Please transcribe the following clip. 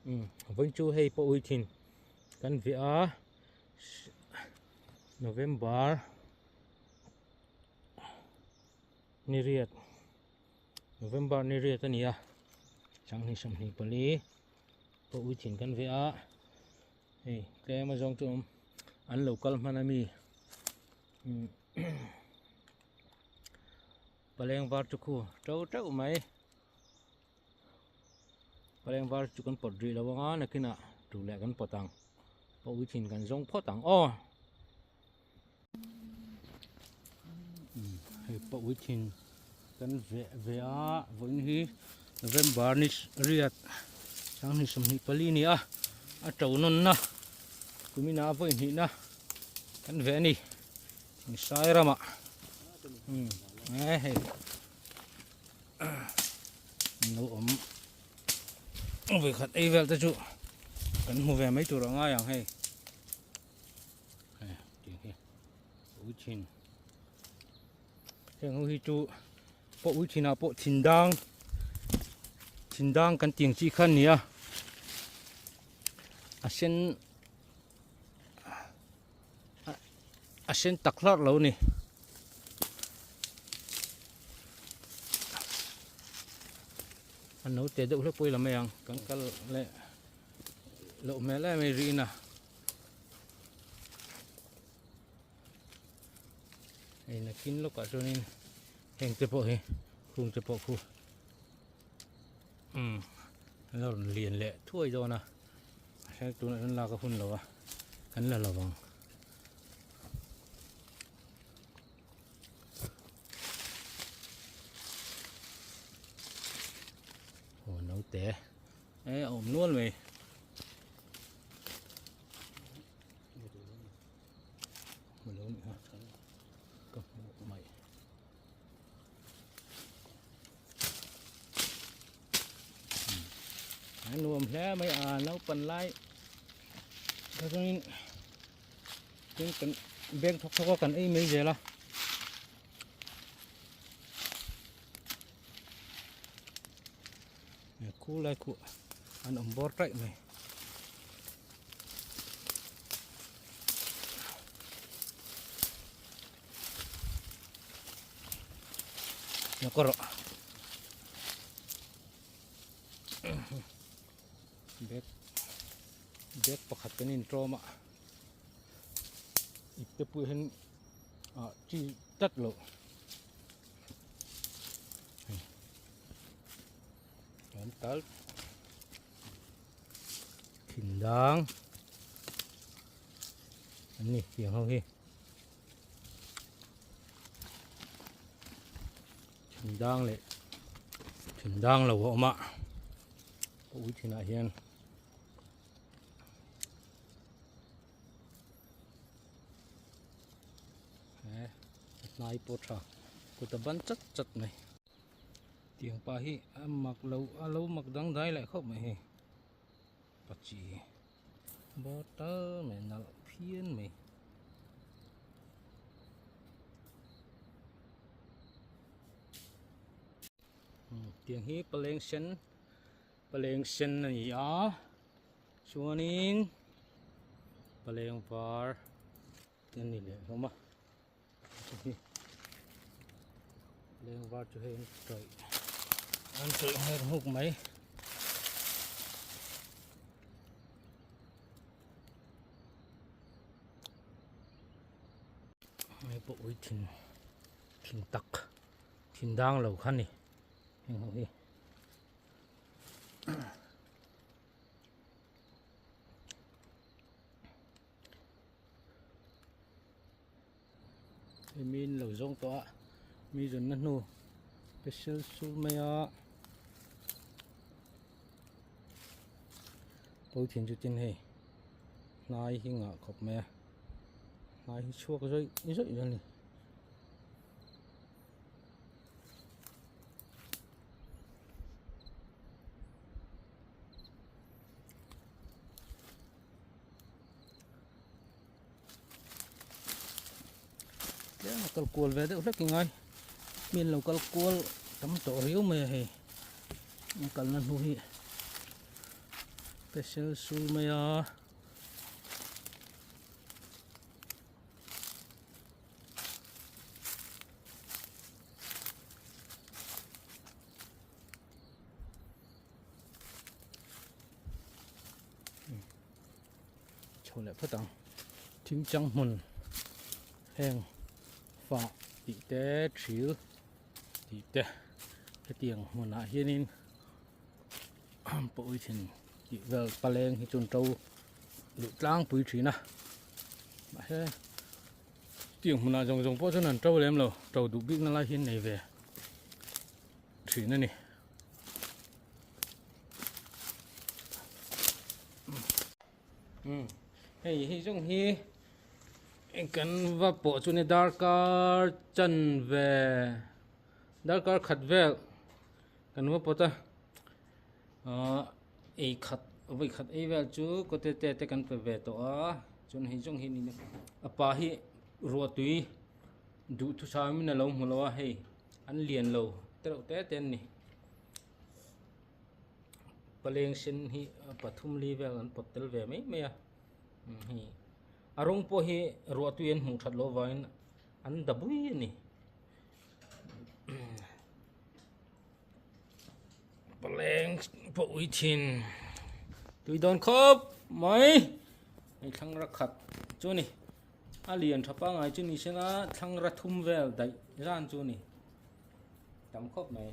Vawiin chu hei pawh ui thin kan veh a November ni riat November ni riat a ni a sanghnih 24 pawh ui thin kan veh a hei tlem a zawng chu awm an lo kal hman a mi Paleng var chu khu teuh teuh mai. Paleng var chu kan pawt rih lo anga nakinah tu leh kan pawt ang. Pawh thin kan zawng phawt ang aw. Hei pawh thin kan veh ve a vawiin hi November ni riat sanghnih 24 ni a a to nawnna kumina vawi hnihna kan veh a ni. Sai ramah hei lo awm vawi khat ei vel te chu kan hmu ve mai tur a ngai ang hei hei tiang hi ui thin heng ho hi chu pawh ui thinah pawh thin dang thin dang kan tiang chi kha a ni a a sen a sen tak hlarh lo ni a no te deuh hlek pawh i la mai ang kan kal leh loh hmel em mai rih in a hei nakin lawkah chuanin heng te pawh hi khung te pawh khu umm a la rawn lian leh thuai dawn a. Heng tunah chuan lak a hun lo a, kan la lo vang. Aw naute e a awm nual mai. Hmu lo ni ha ka hmu mai. A nuam hle mai a naupan lai atangin tin kan beng thawk thawk a kan ei mai zel a. Khu lai khu an awm bawr taih mai. Nó có rồi bag bag pakhat kan in tawm a ip te pawh hian ah chi tlat loh an tal thin dang an ni tiang ho hi. Thin dang leh thin dang lo a awm a ui thinah hian he a hnai pawh tha kut a ban chat chat mai tiang pa hi a mak lo a lo mak dangdai leh khawp mai hei pachi bottle mai nalh phian mai. Tiang hi paleng sen paleng sen a ni a chuanin paleng var te a ni leh hlawm a hei paleng var chu hei an tawih an tawih hmel hmuk mai. Hei pawh ui thin thin tak thin dang lo kha ni heng ho hi. Hei mi in lo zawng tawh a mi zawnna hnu special sul mai a pawithin chu tin hei hnai hi ngah khawp mai a hnai hi chhuak zawih zawih a ni. Tlem a kal kual ve deuh hlek i ngai mi an lo kal kual tam tawh riau mai a hei an kalna hnu hi. Special sul mai a. Chho leh phawt ang thingchang hmun heng fah tih te thil tih te hetiang hmunah hianin pawh thin tih vel paleng hi chu an to duh tlangpui thin a mahse hetiang hmunah zawng zawng pawh chuan an to lem lo to duh bikna lai hi an nei ve thin a ni. Hei hi zawng hi kan va pawh chu ni darkar chan ve darkar khat vel kan va pawt a ahh ei khat vawi khat ei vel chu kawte te te kan pe ve tawh a chuan hei zawng hi a pa hi ruah tui duhthusam in a lo hmu lo a hei an lian lo tereuh te te an ni. Paleng sen hi pathum li vel an pawt tel ve mai mai a hei a rawng pawh hi ruah tui an hmuh that loh avangin an da bui a ni paleng pawh ui thin tui dawn khawp mai hei thlangra khat chu a ni a lian tha pangngai chu ni sela thlangra thum vel daih zan chu a ni tam khawp mai.